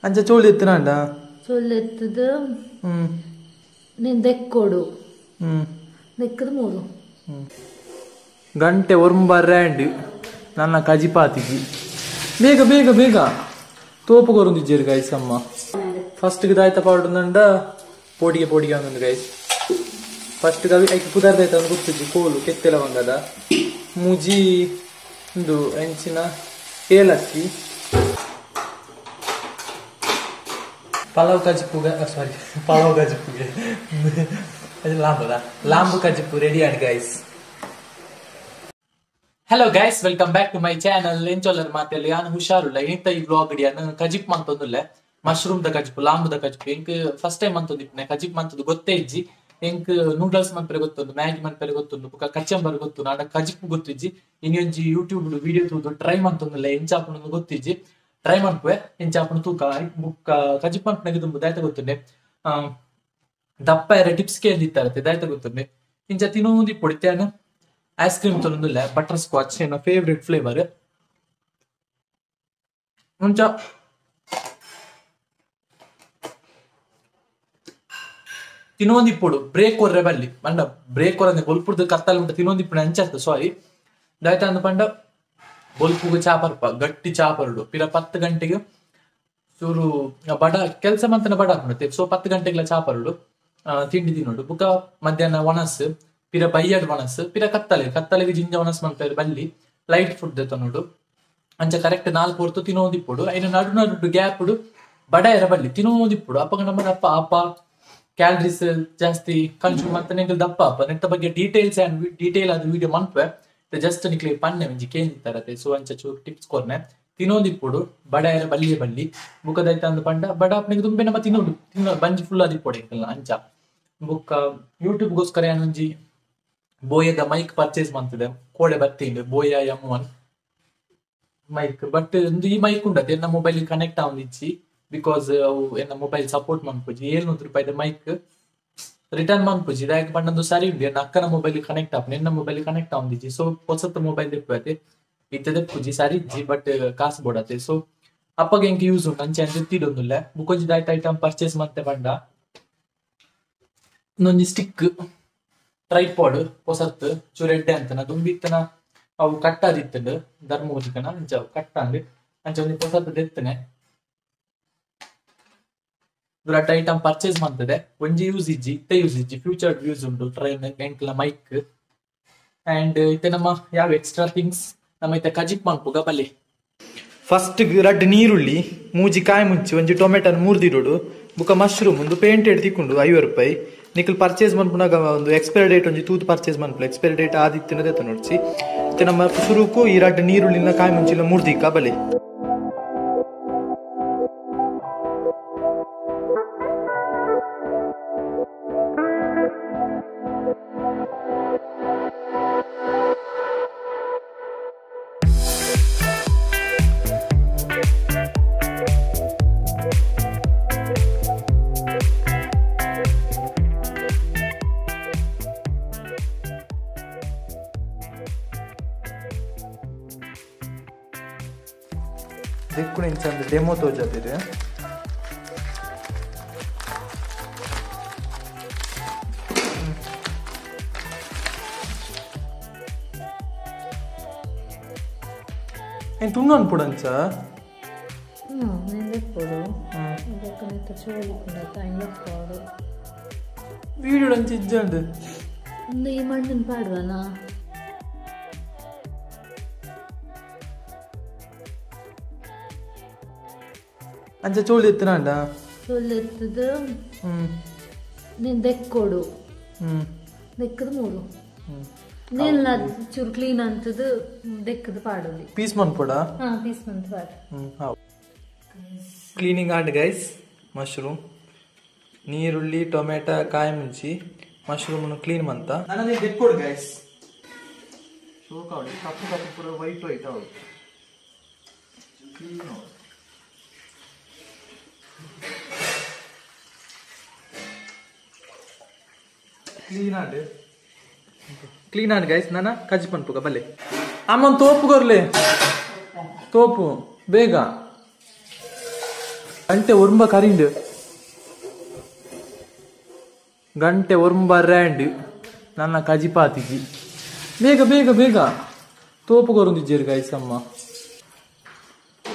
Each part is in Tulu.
ಅಂಚ ಚೋಳಿ ಎತ್ತನಾಂಡ ಚೋಳಿ ಎತ್ತದು ನೀನು ದೆಕ್ಕೋಡು ದೆಕ್ಕದು ಮೂರು ಗಂಟೆ ಒರ್ಂಬರ್ಯಾಂಡ್ ನನ್ನ ಕಜಿಪಾತಿಗೆ ಬೇಗ ಬೇಗ ಬೇಗ ತೋಪು ಕೊರೊಂದಿಜ್ಜೇರು ಗೈಸ್ ಅಮ್ಮ ಫಸ್ಟ್ ದಾಯ್ತ ಪಾಡುಂಡ ಪೋಡಿಗೆ ಪೋಡಿಗೆ ಒಂದೊಂದು ಗೈಸ್ ಫಸ್ಟ್ ಅವಿ ಐಕ್ ಪುದರ್ದಾಯ್ತ ಒಂದು ಗೊತ್ತುಜ್ಜಿ ಕೋಲು ಕೆತ್ತೆಲ ಬಂದದ ಮುಜಿ ಒಂದು ಎಂಚಿನ ಏಲಕ್ಕಿ ಪಲಾವ್ ಕಜಿಪುಗ ಸಾರಿ ಪಲಾವ್ ಕಜಿಪುಗೆ ಅದು ಲಾಂಬದ ಲಾಂಬು ಕಜಿಪು ರೆಡಿ ಆಂಡ್ guys. Hello guys, welcome back to my channel. ಎಂಚೊಲ್ಲರ್ ಮಾತೆಲ್ಲ ಯಾನ್ ಹುಷಾರುಲ್ಲ ಇಂತ ಈ ವ್ಲಾಗ್ ಯಾನ್ ಕಜಿಪ್ ಮಂತೊಂದುಲ್ಲೆ ಮಶ್ರೂಮ್ the ಕಜಿಪು ಲಾಂಬುದ ಕಜಿಪು ಎಂಕ್ ಫಸ್ಟ್ ಟೈಮ್ ಮಂತೊಂದಿಪ್ಪನೆ ಕಜಿಪ್ ಮಂತದ್ದು ಗೊತ್ತೇ ಇಜ್ಜಿ. ಎಂಕ್ ನೂಡಲ್ಸ್ ಮನ್ಪೆರೆ ಗೊತ್ತುಂಡು, ಮ್ಯಾಗಿ ಮನ್ಪೆರೆ ಗೊತ್ತುಂಡು, ಬೊಕ ಕಚಂಬರ್ ಗೊತ್ತು, ನಾಡ ಕಜಿಪ್ ಗೊತ್ತಿಜ್ಜಿ. ಇನ್ನೊಂಜಿ ಯೂಟ್ಯೂಬ್ ವಿಡಿಯೋ ತೂದು ಟ್ರೈ ಮಂತೊಂದುಲ್ಲೆ ಎಂಚಾಪುನ ಗೊತ್ತಿಜ್ಜಿ. ಟ್ರೈ ಮನ್ಪುವೆ ಎಂಚಾಪುನ ತೂಕ ಬುಕ್ಕ ಕಜಿಪ್ ಮನ್ಪುನಗೆ ದುಂಬು ದಾಯ್ತ ಗೊತ್ತುಂಡೆ ದಪ್ಪ ಎರ ಟಿಪ್ಸ್ ಕೇಂದಿತ್ತಾರೆ ದಾಯ್ತ ಗೊತ್ತುಂಡೆ ಇಂಚ ತಿನ್ನೊಂದು ಇಪ್ಪೊಡಿತ್ಯಾನ ಐಸ್ ಕ್ರೀಮ್ ತೊಂದಿಲ್ಲ ಬಟರ್ ಸ್ಕಾಚ್ ಎನ್ನ ಫೇವ್ರೆಟ್ ಫ್ಲೇವರ್. ಮುಂಚ ತಿನ್ನೊಂದಿಪ್ಪೊಡು ಬ್ರೇಕ್ ಕೊರ್ರೆ ಬಲ್ಲಿ ಪಂಡ ಬ್ರೇಕ್ ಕೊರಂದೆ ಬೊಲ್ಪುರ್ದು ಕತ್ತಲ್ ಉಂಟು ತಿನ್ನೊಂದಿಪ್ಪುಡು ಅಂಚತ್ತು ಸಾರಿ ದಾಯ್ತ ಅಂದ ಪಂಡ ಬೊಲ್ಪುಗು ಚಾ ಪರ್ಪ ಗಟ್ಟಿ ಚಾ ಪರುಡು ಪಿರ 10 ಗಂಟೆಗೆ ಚೂರು ಬಡ ಕೆಲಸ ಮಂತನ ಬಡ ಹಾಕ್ಬಿಡುತ್ತೆ. ಸೊ 10 ಗಂಟೆಗೆಲ್ಲ ಚಾ ಪರುಡು ತಿಂಡಿ ತಿನ್ನೋಡು ಬುಕ್ಕ ಮಧ್ಯಾಹ್ನ ಒಣಸ್ ಪಿರ ಬೈಯಡ್ ಒಣಸ್ ಪಿರ ಕತ್ತಲೆ ಕತ್ತಲೆಗೆ ಜಿಂಜ ಒಣಸ್ ಮಾಡ್ತಾರೆ ಬಲ್ಲಿ ಲೈಟ್ ಫುಡ್ ತನ್ನೋಡು ಅಂಚ ಕರೆಕ್ಟ್ 4 ಹೊರ್ತು ತಿನ್ನೋದಿಪ್ಪುಡು. ಐನ ನಡು ನಡು ಗ್ಯಾಪ್ ಬಡ ಎರ ಬಲ್ಲಿ ತಿನ್ನೋದಿಪ್ಪುಡು. ಅಪ್ಪಗ ನಮ್ಮ ದಪ್ಪ ಅಪ್ಪ ಕ್ಯಾಲರೀಸ್ ಜಾಸ್ತಿ ಕನ್ಸ್ಯೂಮ್ ಅಂತ ನಿಂಗೆ ದಪ್ಪ ಅಪ್ಪ ನೆಟ್ಟ ಬಗ್ಗೆ ಡೀಟೇಲ್ಸ್ ಡೀಟೇಲ್ ಆದ ವಿಡಿಯೋ ಮನ್ಪೆ ಜಸ್ಟ್ ನಿಕ್ಲೆ ಪನ್ನೆ ಒಂಜಿ ಕೇಂದಿತ್ತಾರತೆ. ಸೊ ಅಂಚ ಚೂರು ಟಿಪ್ಸ್ ಕೊರ್ನೆ ತಿನ್ನೋದಿಪ್ಪುಡು ಬಡ ಎರ ಬಲ್ಲಿಯೇ ಬಲ್ಲಿ ಬುಕ್ಕದೈತ ಅಂದ್ ಪಂಡ ಬಡ ಅಪ್ಪನಿಗೆ ತುಂಬೆ ನಮ್ಮ ತಿನ್ನೋಡು ತಿನ್ನೋ ಬಂಜಿ ಫುಲ್ ಆದಿಪ್ಪೊಡು ಎಂಕಲ್ನ ಅಂಚ ಬುಕ್ಕ ಯೂಟ್ಯೂಬ್ಗೋಸ್ಕರ ಏನೊಂಜಿ ಬೋಯದ ಮೈಕ್ ಪರ್ಚೇಸ್ ಮಾಡ್ತಿದೆ ಕೋಡೆ ಬರ್ತೀನಿ ಬೋಯ M1 mic. But ಒಂದು ಈ ಮೈಕ್ ಉಂಡತ್ತೆ ಎನ್ನ ಮೊಬೈಲ್ ಕನೆಕ್ಟ್ ಆವೊಂದಿಜ್ಜಿ because ಅವು ಎನ್ನ ಮೊಬೈಲ್ ಸಪೋರ್ಟ್ ಮನ್ಪುಜಿ. 700 ರೂಪಾಯಿದ ಮೈಕ್ ರಿಟರ್ನ್ ಮನ್ಪುಜಿ ದಾಯಕ ಪಂಡೊಂದು ಸರಿ ಉಂಡು ಎನ್ನ ಅಕ್ಕನ ಮೊಬೈಲ್ ಕನೆಕ್ಟ್ ಆಪುಂಡು ಎನ್ನ ಮೊಬೈಲ್ ಕನೆಕ್ಟ್ ಆವೊಂದಿಜ್ಜಿ. ಸೊ ಹೊಸತ್ ಮೊಬೈಲ್ ದೆಪ್ಪುವತೆ ಇತ್ತೆ ದೆಪ್ಪುಜಿ ಸರಿ ಇಜ್ಜಿ ಬಟ್ ಕಾಸು ಬೋಡತ್ತೆ. ಸೊ ಅಪ್ಪಗೆ ಎಂಕ್ ಯೂಸ್ ಉಂಟು ಅಂಚೆ ಅಂಚೆ ಬುಕ್ಕೊಂಜಿ ದಾಯ್ತ ಐಟಮ್ ಪರ್ಚೇಸ್ ಮತ್ತೆ ಪಂಡ ಇನ್ನೊಂಜಿ ಸ್ಟಿಕ್ ಟ್ರೈಪಾಡ್ ಹೊಸತ್ ಚೂರು ಎಡ್ಡೆ ಅಂತನ ದುಂಬಿತ್ತನ ಅವು ಕಟ್ಟಾದಿತ್ತಂಡು ಧರ್ಮೋದಿಕನ ಅಂಚ ಕಟ್ಟಾಂಡ್ ಅಂಚ ಒಂದು ಹೊಸತ್ ದೆತ್ತನೆ ದುರಟ್ಟ ಐಟಮ್ ಪರ್ಚೇಸ್ ಮಾಡ್ತದೆ. ಒಂಜಿ ಯೂಸ್ ಇಜ್ಜಿ ಇತ್ತೆ ಯೂಸ್ ಇಜ್ಜಿ ಫ್ಯೂಚರ್ ಯೂಸ್ ಉಂಟು ಟ್ರೈನ್ ಎಂಕ್ಲ ಮೈಕ್ ಅಂಡ್ ಇತ್ತೆ ನಮ್ಮ ಯಾವ ಎಕ್ಸ್ಟ್ರಾ ಥಿಂಗ್ಸ್ ನಮ್ಮ ಇತ್ತೆ ಕಜಿಪ್ ಮನ್ಪುಗ ಬಲ್ಲಿ. ಫಸ್ಟ್ ರಡ್ಡ್ ನೀರುಳ್ಳಿ ಮೂಜಿ ಕಾಯಿ ಮುಂಚಿ ಒಂಜಿ ಟೊಮೆಟೊ ಮೂರ್ದಿಡೋಡು ಬುಕ್ಕ ಮಶ್ರೂಮ್ ಒಂದು ಪೇಂಟೆಡ್ ತಿಕ್ಕೊಂಡು 50 ರೂಪಾಯಿ ನಿಖಲ್ ಪರ್ಚೇಸ್ ಮನ್ಪುನಾಗ ಒಂದು ಎಕ್ಸ್ಪೈರಿ ಡೇಟ್ ಒಂಜಿ ತೂತು ಪರ್ಚೇಸ್ ಮನ್ಪುಲ ಎಕ್ಸ್ಪೈರಿ ಡೇಟ್ ಆದಿತ್ತಿನದೇ ನೋಡ್ಸಿ. ಮತ್ತೆ ನಮ್ಮ ಸುರುಕು ಈ ರಡ್ಡ್ ನೀರುಳ್ಳಿನ ಕಾಯಿ ಮುಂಚಿನ ಮೂರ್ದಿಕ್ಕ ಬಲಿ. ದಿಕ್ಕುನ ಇಂಚಂದು ಡೆಮೋ ತೋಜಾದಿರಿ. ಏನ್ ತುಂಡು ಅನ್ಪುಡಂಚ ವಿಡಿಯೋ ಅಂಚ ಇಜ್ಜಂಡು ಈ ಮಣ್ಣನ್ನು ಪಾಡುವನ ಅಂಚ ಚೋಳಿ ಎತ್ತನಾಂಡ ಚೋಳಿ ಎತ್ತದು ನೀನು ದೆಕ್ಕೋಡು ದೆಕ್ಕದು ಮೂರು ನೀಲ್ನ ಚೂರು ಕ್ಲೀನ್ ಅಂತದ್ದು ದೆಕ್ಕದು ಪಾಡೋದು ಪೀಸ್ ಮನ್ಪೊಡ ಹಾ ಪೀಸ್ ಮಂತ್ ಪಾಡು. ಕ್ಲೀನಿಂಗ್ ಆಂಡ್ ಗೈಸ್ ಮಶ್ರೂಮ್ ನೀರುಳ್ಳಿ ಟೊಮೆಟೊ ಕಾಯಿ ಮುಂಚಿ ಮಶ್ರೂಮ್ ಕ್ಲೀನ್ ಮಂತ ನಾನು ದೆಕ್ಕೋಡು ಗೈಸ್ ಶೋಕ್ ಆವಡಿ ಕಪ್ಪು ಕಪ್ಪು ಪೂರ ವೈಟ್ ವೈಟ್ ಆವಡು ಕ್ಲೀನ್ ಆವಡು. ಕ್ಲೀನ್ ಆಂಡ್ ಕ್ಲೀನ್ ಆಂಡ್ ಗೈಸ್ ನಾನ ಕಜ್ಜಿ ಪನ್ಪುಗ ಬಲ್ಲೆ ಅಮ್ಮನ್ ತೋಪು ಕೊರ್ಲೆ ತೋಪು ಬೇಗ. ಗಂಟೆ ಒರ್ಂಬ ಕರಿಂಡು ಗಂಟೆ ಒರ್ಂಬ ರ್ಯಾಂಡ್ ನನ್ನ ಕಜಿಪಾತಿಜಿ ಬೇಗ ಬೇಗ ಬೇಗ ತೋಪು ಕೊರೊಂದಿಜ್ಜೆರ್ ಗೈಸ್ ಅಮ್ಮ.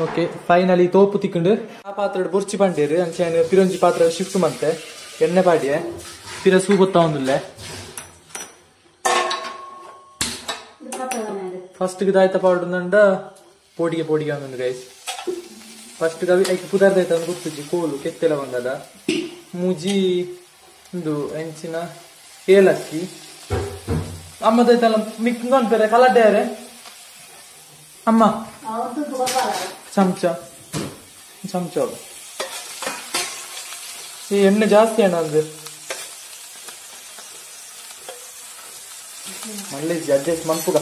ಓಕೆ ಫೈನಲಿ ತೋಪು ತಿಕ್ಕಂಡು ಆ ಪಾತ್ರೆ ಬುರ್ಚಿ ಪಂಡೇರು ಅಂಚೆ ಪಿರೊಂಜಿ ಪಾತ್ರೆ ಶಿಫ್ಟ್ ಮಂತೆ ಎಣ್ಣೆ ಪಾಡಿಯೆ ಪಿರ ಸೂ ಗೊತ್ತಾವೊಂದುಲ್ಲೆ. ಫಸ್ಟ್ ದಾಯ್ತ ಪಾಡುಂಡ ಪೋಡಿಗೆ ಪೋಡಿಗೆ ಒಂದೊಂದು ಗೈಸ್. ಫಸ್ಟ್ ಅವಿ ಐಕ್ ಪುದರ್ ದಾಯ್ತ ಗೊತ್ತುಜ್ಜಿ ಕೋಲು ಕೆತ್ತೆಲ ಬಂದದ ಮೂಜಿ ಉಂದು ಎಂಚಿನ ಏಲಕ್ಕಿ ಅಮ್ಮ ದೈತಲ್ಲ ಮಿಕ್ ಅನ್ಪೇರೆ ಕಲಡ್ಡೆ ಅಮ್ಮ ಚಮಚ ಚಮಚ ಈ ಎಣ್ಣೆ ಜಾಸ್ತಿ ಅಣ್ಣ ಅಂದ್ರೆ ಮಳ್ಳಿ ಅಡ್ಜಸ್ಟ್ ಮನ್ಪುಗ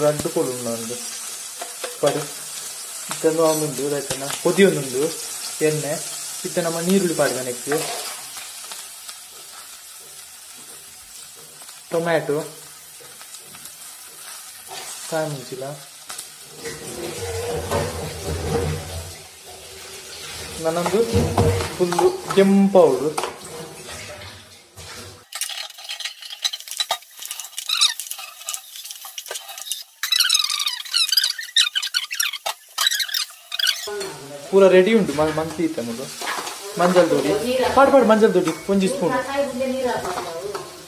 ರಡ್ಡು ಕೊಡು ಒಂದು ಪಡು ಇತ್ತನ್ನು ಉಂಡು ರೈತನ ಕೊದಿಯೊಂದುಂಡು ಎಣ್ಣೆ ಇತ್ತ ನಮ್ಮ ನೀರುಳ್ಳಿ ಪಾಡ್ದ. ನೆಕ್ಸ್ಟ್ ಟೊಮ್ಯಾಟೊ ಕಾಯಿ ಮುಂಚಿಲ್ಲ ನನ್ನೊಂದು ಫುಲ್ಲು ಕೆಂಪೌಡು ಪೂರ ರೆಡಿ ಉಂಟು ಮಂತಿ ಇತ್ತ ಮೊದಲು. ಮಂಜಲ್ ದೊಡಿ ಪಾಡು ಪಾಡು ಮಂಜಲ್ ದೊಡಿ ಒಂಜಿ ಸ್ಪೂನ್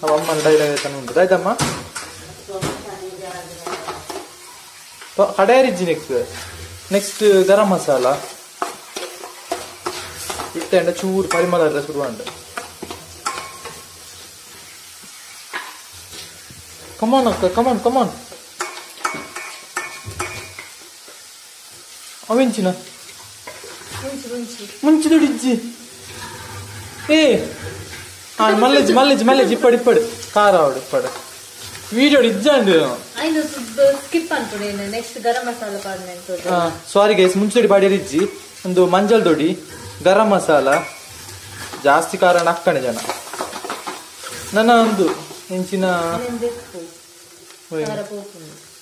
ಅವ ಅಮ್ಮನ ಡೈಲಾಗ್ ಆಯ್ತಾನೆ ಉಂಟು ಆಯ್ತಮ್ಮ. ಕಡೆಯರಿಜ್ಜಿ ನೆಕ್ಸ್ಟ್ ನೆಕ್ಸ್ಟ್ ಗರಂ ಮಸಾಲ ಇತ್ತ ಚೂರು ಪರಿಮಳ ಶುರು ಉಂಟು. ಕಮಾನ್ ಅಕ್ಕ ಕಮಾನ್ ಕಮಾನ್ ಅವೆಂಚಿನ ಮುಂಚಿ ದುಡಿಜ್ಜಿ ಏ ಮಲ್ಲೆಜ್ ಮಲ್ಲೆಜ್ ಮಲ್ಲೆಜ್ ಇಪ್ಪಡು ಇಪ್ಪಡು ಖಾರ ಅವಡು ಇಪ್ಪಡು video ಇಜ್ಜಾಂಡು skip ಅನ್ಪುಡು next garam masala ಪಾಡ್ನೆ. Sorry guys ಮುಂಚೆಡಿ ಪಾಡಿಯರ್ ಇಜ್ಜಿ ಒಂದು ಮಂಜಲ್ ದೊಡಿ ಗರಂ ಮಸಾಲ ಜಾಸ್ತಿ ಖಾರ ನಕ್ಕಣೆ ಜನ ನನ್ನ ಒಂದು ಹೆಂಚಿನ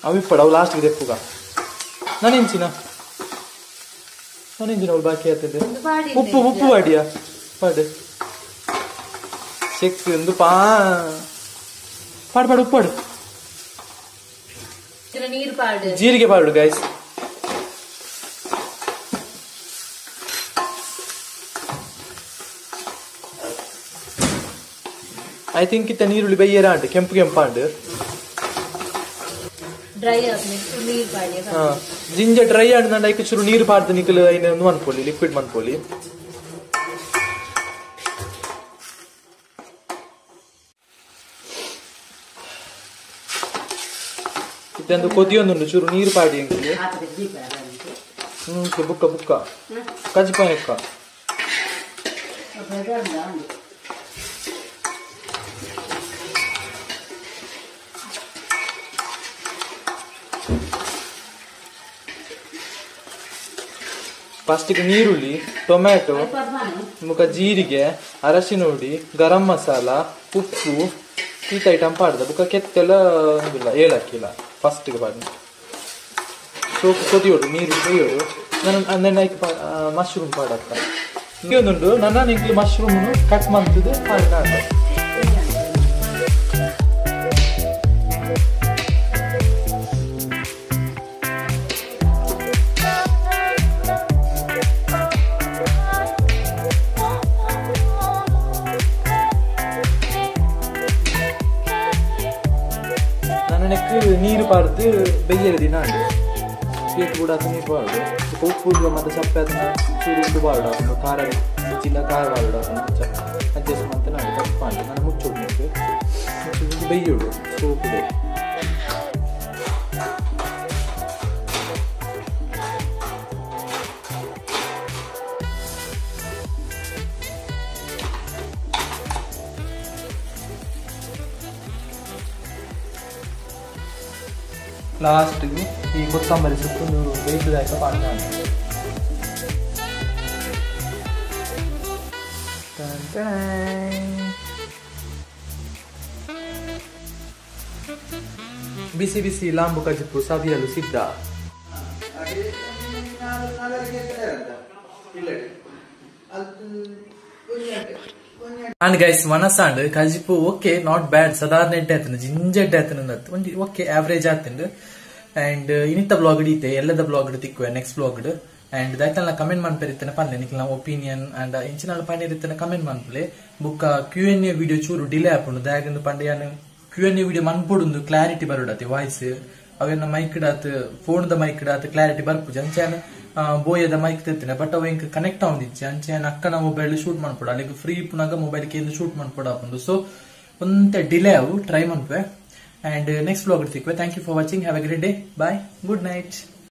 ಅವು ಇಪ್ಪಡು ಅವು ಲಾಸ್ಟ್ಗೆ ದೆಪ್ಪುಗ ನಾನು ಹೆಂಚಿನ ನಾನು ಅವಳು ಬಾಕಿ ಆಗ್ತದೆ ಉಪ್ಪು ಉಪ್ಪು ಪಾಡಿಯಾ ಪಾಡು ಚೆಕ್ ಒಂದು ಪಾ ಪಾಡು ಪಾಡು ಉಪ್ಪು ಪಾಡು ಜೀರಿಗೆ ಪಾಡು ಗೈಸ್. I think ಇತ್ತ ನೀರುಳ್ಳಿ ಬೈಯರ ಉಂಟು ಕೆಂಪು ಕೆಂಪಾಂಡು ಡ್ರೈ ನೀರು ಪಾಡಿ ಜಿಂಜ ಡ್ರೈ ಆಂಡ್ ಐಕ್ ಚೂರು ನೀರು ಪಾಡ್ದು ನಿಕಲ್ ಐನ ಮನ್ಪೊಲಿ ಲಿಕ್ವಿಡ್ ಮನ್ಪೊಲಿ. ಇತ್ತೊಂದು ಕೊದಿಯೊಂದುಂಡು ಚೂರು ನೀರು ಪಾಡಿ ಎಂಕುಲು ಬುಕ್ಕ ಬುಕ್ಕ ಕಜಿಪ ಎಕ್ಕ ಫಸ್ಟಿಗೆ ನೀರುಳ್ಳಿ ಟೊಮ್ಯಾಟೊ ಮುಖ ಜೀರಿಗೆ ಅರಶಿನ ಹುಡಿ ಗರಂ ಮಸಾಲ ಉಪ್ಪು ಈತ ಐಟಮ್ ಪಾಡ್ದ ಬುಕ್ಕ ಕೆತ್ತೆಲ್ಲ ಇಲ್ಲ ಏಲಕ್ಕಿಲ್ಲ ಫಸ್ಟಿಗೆ ಪಾಡ್ದು ಸೋಕು ಕೊದಿಯೋಡು ನೀರು ಕೊಯ್ಯೋಡು ನನ್ನ ನನ್ನ ಮಶ್ರೂಮ್ ಪಾಡತ್ತ ಒಂದುಂಡು ನನ್ನ ನಿಂಗೆ ಮಶ್ರೂಮ್ ಕಟ್ ಮಂತದ್ದು ಪಾಡ. ನೀರು ಪಾಡ್ದು ಬೆಯ್ಯರ ದಿನ ಉಂಟು ಕೇಕ್ ಕೂಡ ನೀರು ಪಾಡು ಉಪ್ಪು ಮತ್ತು ಸಪ್ಪೆ ಅದನ್ನ ಚೂರು ಉಪ್ಪು ಪಾಡು ಖಾರ ಚಿನ್ನ ಖಾರ ಪಾಡು ಅಡ್ಜಸ್ಟ್ ಮಂತ ನಾನು ಕಟ್ ಮಾಡಿ ನಾನು ಮುಚ್ಚೋಡು ನೆಕ್ಕು ಮುಚ್ಚೋದು ಬೆಯ್ಯೋಡು ಸೋಪುಡೆ. ಲಾಸ್ಟ್ಗೆ ಈ ಕೊತ್ತಂಬರಿ ಸೊಪ್ಪು ಬೇಯಿಸಿದಾಯ್ತ ಪಾಡ್ದ. ಬಿಸಿ ಬಿಸಿ ಲಾಂಬು ಕಜಿಪು ಸವಿಯಲು ಸಿದ್ಧ. And guys ಮನಸಾಂಡ್ ಕಜಿಪು ಓಕೆ not bad ಸಾಧಾರಣ ಎಡ್ಡೆ ಆತನ ಜಿಂಜ ಎಡ್ಡೆ ಆತನ ಒಂಜಿ ಓಕೆ ಆವರೇಜ್ ಆತಂಡ್. ಅಂಡ್ ಇನ್ನಿತ್ತ ಬ್ಲಾಗ್ ಇತ್ತೆ ಎಲ್ಲದ ಬ್ಲಾಗ್ ತಿಕ್ಕುವೆ ನೆಕ್ಸ್ಟ್ ಬ್ಲಾಗ್. ಅಂಡ್ ದಾಯ್ತಲ್ಲ ಕಮೆಂಟ್ ಮನ್ಪೆರಿತ್ತನ ಪನ್ಲೆ ನಿಕ್ಲ ಒಪಿನಿಯನ್ ಅಂಡ್ ಇಂಚಿನಾಲ ಪನ್ನಿರಿತ್ತನ ಕಮೆಂಟ್ ಮನ್ಪುಲೆ. ಬುಕ್ಕ Q&A video ಚೂರು ಡಿಲೇ ಆಪುಂಡು ದಾಯಗಂದು ಪಂಡ ಯಾನ್ Q&A video ಮನ್ಪೊಡುಂದು ಕ್ಲಾರಿಟಿ ಬರೋಡತಿ ವಾಯ್ಸ್ ಅವೆನ್ನ ಮೈಕ್ ಡಾತ್ ಫೋನ್ ದ ಮೈಕ್ ಡಾತ್ ಕ್ಲಾರಿಟಿ ಬರ್ಪುಜಿ ಅಂಚೆ ಬೋಯದ ಮೈಕ್ ತೆತ್ತಿನ ಬಟ್ ಅವ ಎಂಕ್ ಕನೆಕ್ಟ್ ಆವೊಂದಿಜ್ಜಿ ಅಂಚೆ ಅಕ್ಕನ ಮೊಬೈಲ್ ಶೂಟ್ ಮನ್ಪೊಡು ಅಲ್ಲಿಗೆ ಫ್ರೀ ಪುನಗ ಮೊಬೈಲ್ ಕೇಂದ್ರ ಶೂಟ್ ಮನ್ಪೊಡು ಆಪುಂಡು. ಸೊ ಒಂತೆ ಡಿಲೇ ಅವು ಟ್ರೈ ಮನ್ಪೆ. ಅಂಡ್ ನೆಕ್ಸ್ಟ್ ಬ್ಲಾಗ್ ತಿಕ್ವೆ. Thank you for watching. Have a great day. Bye. Good night.